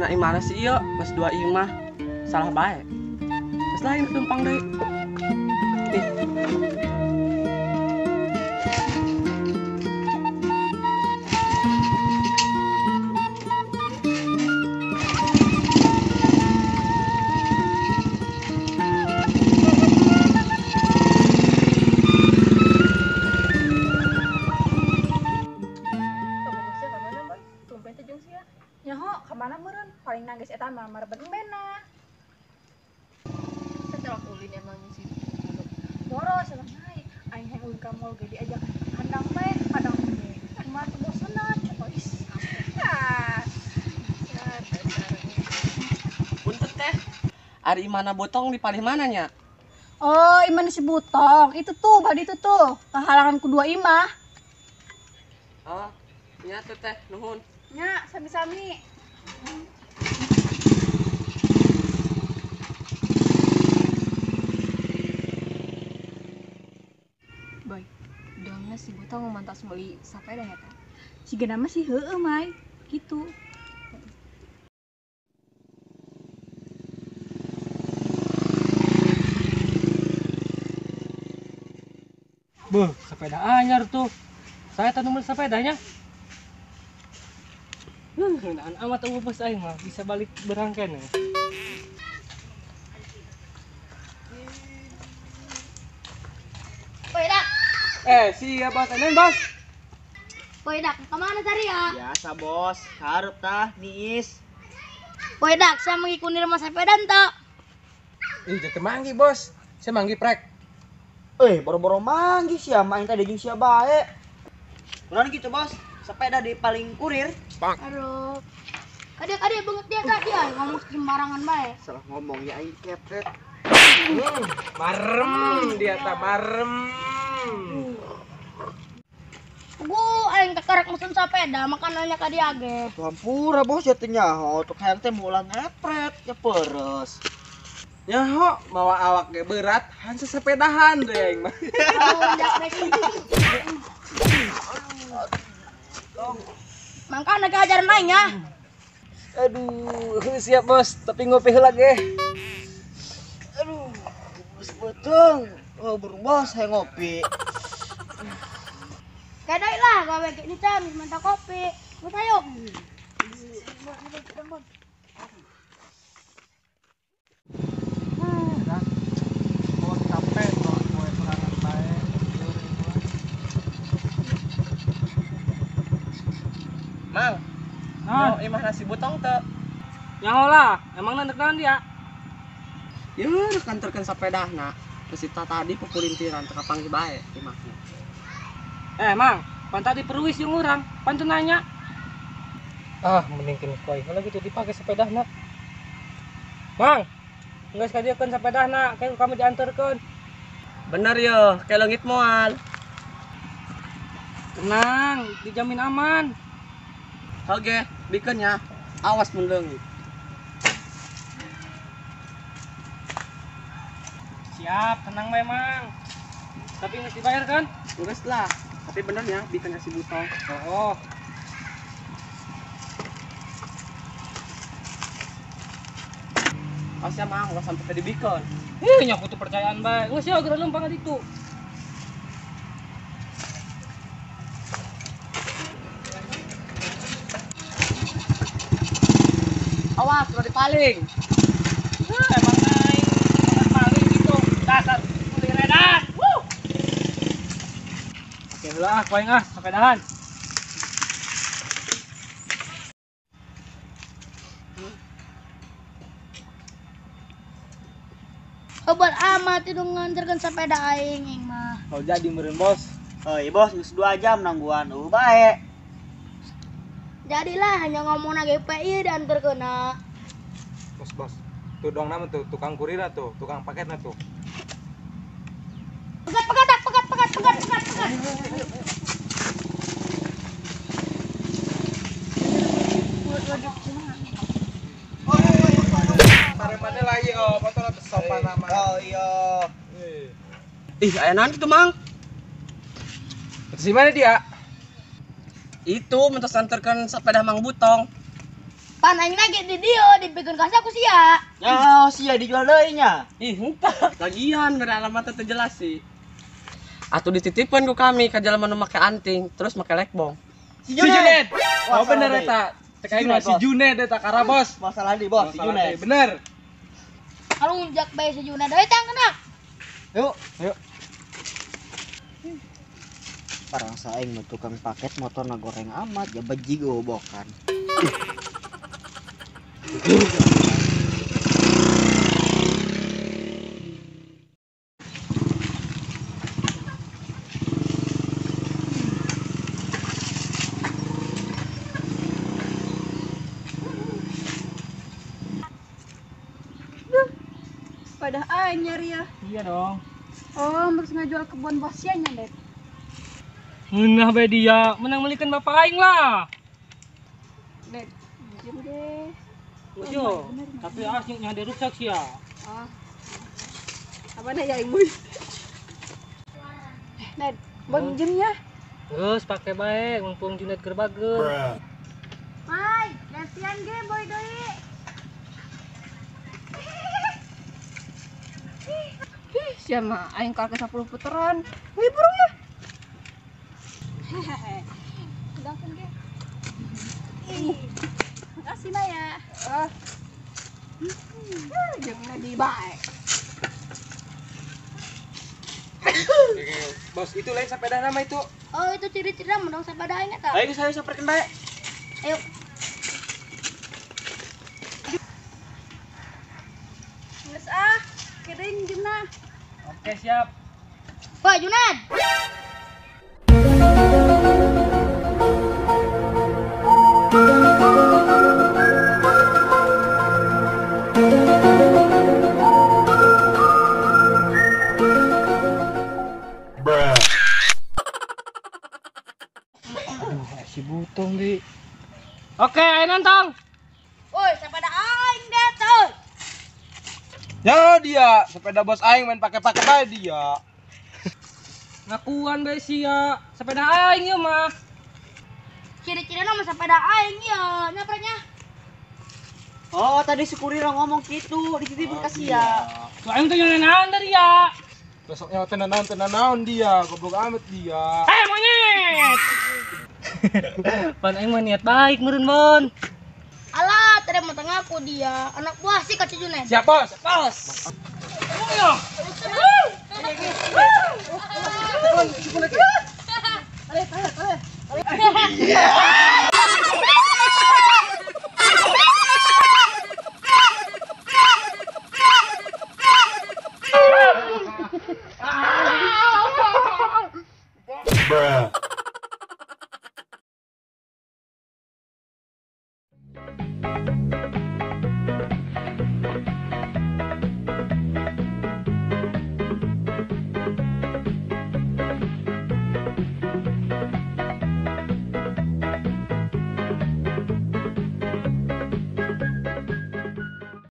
Mana imahna si ieu, geus dua imah. Salah bae. Geus lain lempang deui. Ih. Nyaho, kemana meureun? Paling nangis eta mah marebet embena. Setelah ulin emang sih. Boros emang naik. Aing hayang ulin ka mall ge diajak kandang bae, kandang embe. Kumaha teu bosenan, coba is. Ah. Punten teh. Ari imahna Botong di palih mana nya? Oh, imahna si Botong. Itu tuh, badi itu tuh. Kahalangan ku dua imah. Oh, nya tuh teh, nuhun. Nya, sami-sami. Boy, dongna si Botong mantas meuli sapeda eta. Siga nama sih heueuh, Mai. Gitu. Beuh, sepeda anyar tuh. Saya tadi meuli sepedanya. Ngeunaan amat eueuh bos aing mah, bisa balik berangken ya. Boy dak. Siap bos, enen bos. Boy dak, kemana tadi ya? Biasa bos, harap tah, niis. Boy dak, saya mengikuti rumah sepeda ento. Ih, jatuh manggi bos, saya manggi prek. Boro-boro manggi sia, main tadi jeung sia bae. Kunaon gitu bos? Sepeda di paling kurir. Aduh. Adik-adik banget dia tadi ya, ngomong sembarangan bae. Salah ngomong ya aing kepret. Marem dia ta marem. Gu aing kekerek mesen sepeda makanannya ka dia ge. Tuh hampura bos ya teh nyaho, tuk hayang teh mulang ngepret ya peres. Nyaho mawa awak ge berat, han sesepedahan deui aing mah. Mangkana kehajaran aing ya. Aduh, siap bos, tapi ngopi heula ge. Aduh, bos beteng. Oh, burung bos, saya ngopi. Kadai lah, gawe ge ni teh minta kopi. Bos ayo. Capek, bawa sorangan bae. Mang, nah. Yo, imah nasi Botong teu? Nyaho lah, emang nanti naon dia? Yeuh, rek anterkeun sapedahna. Geus tadi pupulintiran teu kapanggih bae imahna. Mang, pan tadi peruwis jeung urang, pan teu nanya. Ah, mending keun ku aing heula gitu dipake sepedahna. Mang, geus kadieukeun sepedahna, kayak kami dianterkeun. Bener yo, kayak leungit moal. Tenang, dijamin aman. Oke, bikeun ya. Awas mun leungit. Siap, tenang memang. Tapi geus dibayar kan? Geus lah. Tapi bener ya, bikeunnya si Butong. Oh. Awas ya mang, ulah sampai tadi bikeun. Ih, nya kutu percayaan bae. Geus ya geura lempang ditu. Awas, udah dipaling. Nah, emang naik paling gitu. Dasar kulit redan. Wuh. Oke lah, ku aing ah, sepedahan. Obat amat itu nganterkeun sepeda aing aing mah. Oh jadi meureun bos. Euy bos, geus 2 jam nangguan. Eueuh bae. Jadilah hanya ngomong na GPI dan terkena. Bos, bos. Tuh dong nama tuh tukang kurir tuh, tukang paketnya tuh. Pegat, pegat, pegat, pegat, pegat, pegat, pegat. Paremane lagi oh, motor sopan nama. Oh iya. Ih, aya naon kitu, Mang? Si mana dia? Itu mentos anterkeun sepeda Mang Butong. Pan aing ge di dieu dipikeun ka ku sia. Ya, sia dijual deui nya. Ih, henteu. Lagian mere alamatna teu jelas sih. Atuh dititipkeun ku kami ka jelema nu make anting, terus make lekbong. Si Junet. Oh bener eta. Cek aing mah si Junet eta karabos. Masalah di bos, si Junet. Bener. Kalau unjak bae si Junet deui tang kena. Yuk, yuk. Parang saing mah tukang paket motor na goreng amat ya bejig bobokan. Pada aing nyari ya. Iya dong. Oh, harus ngajual kebun bosnya nya, Dek. Ngeunah bae dia, menang melikeun bapak aing lah. Dek, jujur deh. Yo, tapi asing nya rusak sia. Oh. Apa nih ya ibu? Ned, boy minjem ya. Terus pakai bae mumpung Junet keur bager. Mai, gantian ge boy deui. Ih, sia mah aing ka 10 puteran. Wih, burung ya. Hehehe. Sedangkan ge. Ih. Makasih Naya. Ah. Jeung di bae. Bos, itu lain sepeda nama itu. Oh, itu ciri-ciri mendong sepeda aing eta. Ayo saya samperkeun bae. Ayo. Geus ah, kering jemna. Oke, siap. Wah, Junet. Aduh, si butong di. Oke, ayo nonton. Woi, sepeda aing deh, tuh. Ya dia, sepeda bos aing main pakai-pakai bae dia. Ngakuan bae sia, sepeda aing ieu mah. Ciri-cirina mah sepeda aing ieu, nyapreknya. Oh, tadi si kurir ngomong gitu, dititipin ka sia. Tuh aing teh nyeunaan dari ya. Besoknya tenan-tenan dia, goblok amat dia. Eh, monyet. Pan aing mah niat baik meureun, Bon. Alah, tadi mau ngaku dia. Anak buah sih ka Junet. Siap, Bos. Bos. Yo. Iya.